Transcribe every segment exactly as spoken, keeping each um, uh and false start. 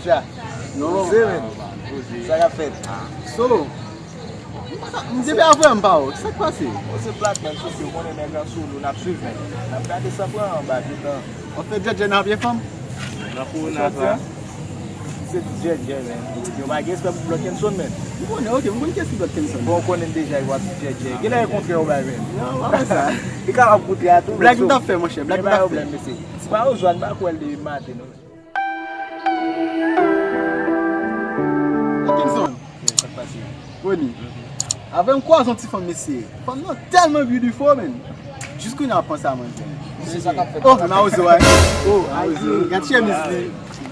Sa. Non. Poze, men. Sa k ap fèt? So, m depi avè m pa wè w. Sa k pase? Poze black man, sou ke w konnen nèg la sou nou, n ap swiv, men. N ap gade sa pran anba, gentan. W ap fè djèdjè nan pye fanm? Nan korona sa. Se djèdjè, men. Yo pa gen respè pou Bloodkenson, men. M konnen, ok, m konn kiyès ki Bloodkenson. Bon, w konnen deja, yo ap djèdjè. Genlè e kontrè yo bay, men. Non, pa fè sa. Li kapab kontrè a tou, men. Blag m t ap fè, monchè, blag m t ap fè. Men pa pwoblèm, mesye. Se pa yo jwenn, pa kwè l depi maten, non. Atkinson. Yes, sa k pase? Rony. Avè m kwaze yon ti fanm, mesye. Fanm nan tèlman beautiful, man. Jis kounye a w ap panse a manje. Se sa k ap fèt. Oh, mawozo a. Oh, mawozo. Gad chemiz li.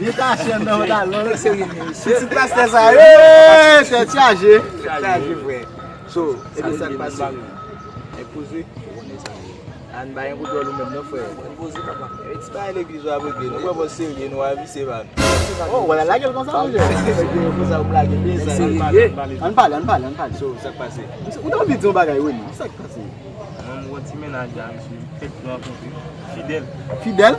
Byen tache anndan pantalon. Pitit pastè sa. Hey, tèt chaje. Chaje, frè. So, epi sa k pase? Enpoze. Ann bay yon kout dwòl ou menm non, frè. Ann poze, papa. E ti bagay legliz w ap regle. Nou pran pòz serye, nou avanse, man. Oh, w al lage l konsa, monchè? Konsa, w lage l, men sa, ann pale, ann pale, ann pale. So, sa k pase? Ou t anvi di yon bagay, Rony. Sa k pase? Mwen, m gon ti mennaj la, misye, m fèk rankontre. Fidèl. Fidèl?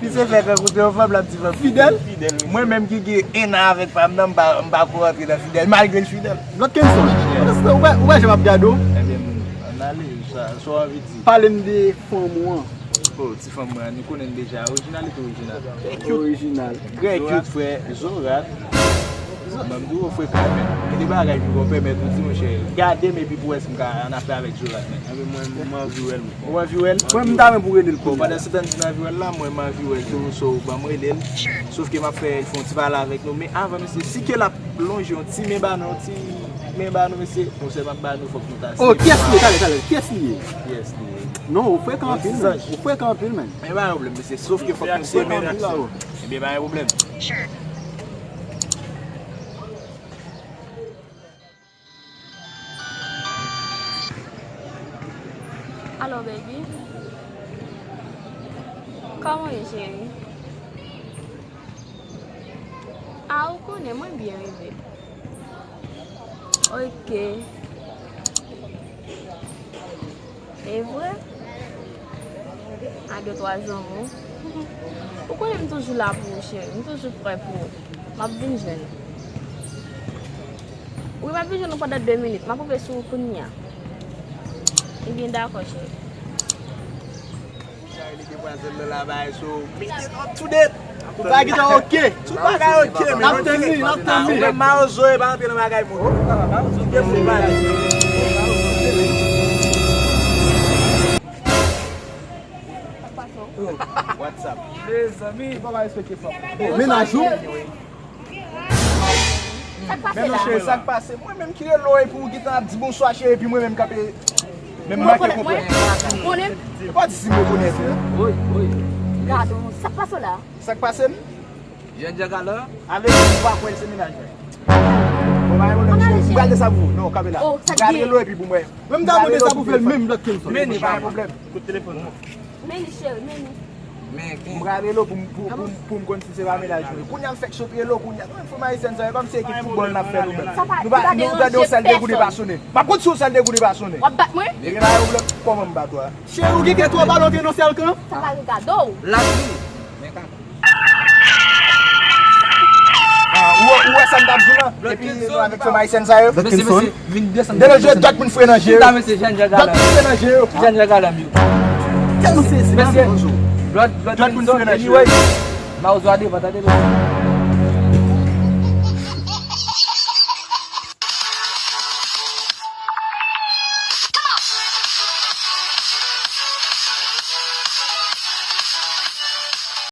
Misye fèk rankontre yon fanm, l ap di fanm Fidèl? Fidèl, wi. Mwen menm ki gen en an avèk fanm nan, m pa, m pa ko rantre nan Fidèl, malgre l fidèl. Bloodkenson. Ou wè, ou wè jan m ap gade w? Ebyen, ann ale, sa, sa w anvi di? Pale m de fanm ou an. Oh, ti fanm mwen an, nou konnen l deja. Orijinal li tou orijinal. Trè cute. Orijinal. Trè cute, frè. Zorat. Mwen, m di w frekan, men. Gen de bagay ki gon pèmèt ou di, monchè. Gade m epi pou wè si m ka annafè avèk Zorat, men. Anben, mwen, m anvi wè l, mwen. Ou anvi wè l? Mwen, m ta renmen pou rele l kounye a. Bon, pandan se tan m anvi wè l la, mwen, m anvi wè l tou, so, ban m rele l. Sòf ke m ap fè, fè yon ti pale avèk nou. Men avan, mesye, si ke l ap lonje yon ti men ba nou, yon ti men ba nou, mesye, konsèy m ap ba nou, fòk nou ta serye. Oh, kiyès li ye? Talè, talè, kiyès li ye? Kiyès li ye? Non, ou frekan anpil, men. Ou frekan anpil, men. Men pa gen pwoblèm, mesye. Sòf ke fòk nou serye men. Ebyen, pa gen pwoblèm. Alo, baby. Kòman w ye, cheri? A, ou konnen, mwen byen, bebe. Ok. E vre? A gen twa zanmi w. Ou konnen m toujou la pou ou, cheri. M toujou prè pou ou. M ap vin jwenn ou. Wi, m ap vin jwenn ou pandan de minit. M ap rive sou ou kounye a. Ebyen, dakò, cheri. Sa e li gen pwazon nan la bay, so, mi te up to date. Tout bagay gentan ok. Tout bagay ok, men n ap tann li, n ap tann li. Ou menm mawozo e pa antre nan bagay moun. Ou te fou pale. What's up? Mezanmi, pa respekte fanm. Mennaj ou? Sa k pase la? Men non, cheri, sa k pase? Mwen menm ki rele w epi w gentan ap di bonswa, cheri, epi mwen menm k ap, menm manke konprann. Ou konnen m? E pa di si m rekonèt ou. Wi, wi. Gade w, sa k pase w la? Sa k pase m? Jèn Djagala. Ale, ou pa kwè l se mennaj mwen. Bon, pa gen pwoblèm, cheri. M pral de sa pou ou. Non, kanpe la. M pral rele w epi pou mwen. Menm ta mande sa pou fè l menm lòt ke m sot. Men li pa gen pwoblèm. Kout telefòn nan. Men li, cheri, men li. M pral rele w pou m, pou, pou, pou m konn si se pa mennaj mwen. Kounye a m fèk sot rele w, kounye a. Nou menm fanm ayisyèn sa, e kòmsi ekip foutbòl n ap fè nou menm. Nou pa, nou tande yon sèl de goude pa sonnen. M ap konn si yon sèl de goude pa sonnen. W ap bat mwen? Gen pa yon pwoblèm, kòman m bat ou a? Cheri, ou gen kè twa balon antre nan sèl kan? Sa pa regade w. Lap li. Men kaka. Ah, ou, ou wè sa m t ap di w lan? Epi nou avèk fanm ayisyèn sa yo. Mesye, mesye, vin desann. Delo je dòt moun fre nan je yo. Chita, mesye, jèn Djagala. Dòt moun fre nan je yo. Jèn Djagala m yo. Tèlman sezi. Mesye, Blood, Blood Dòt moun fre nan je yo. Anyway, Mawozo a devan, tande, mesye.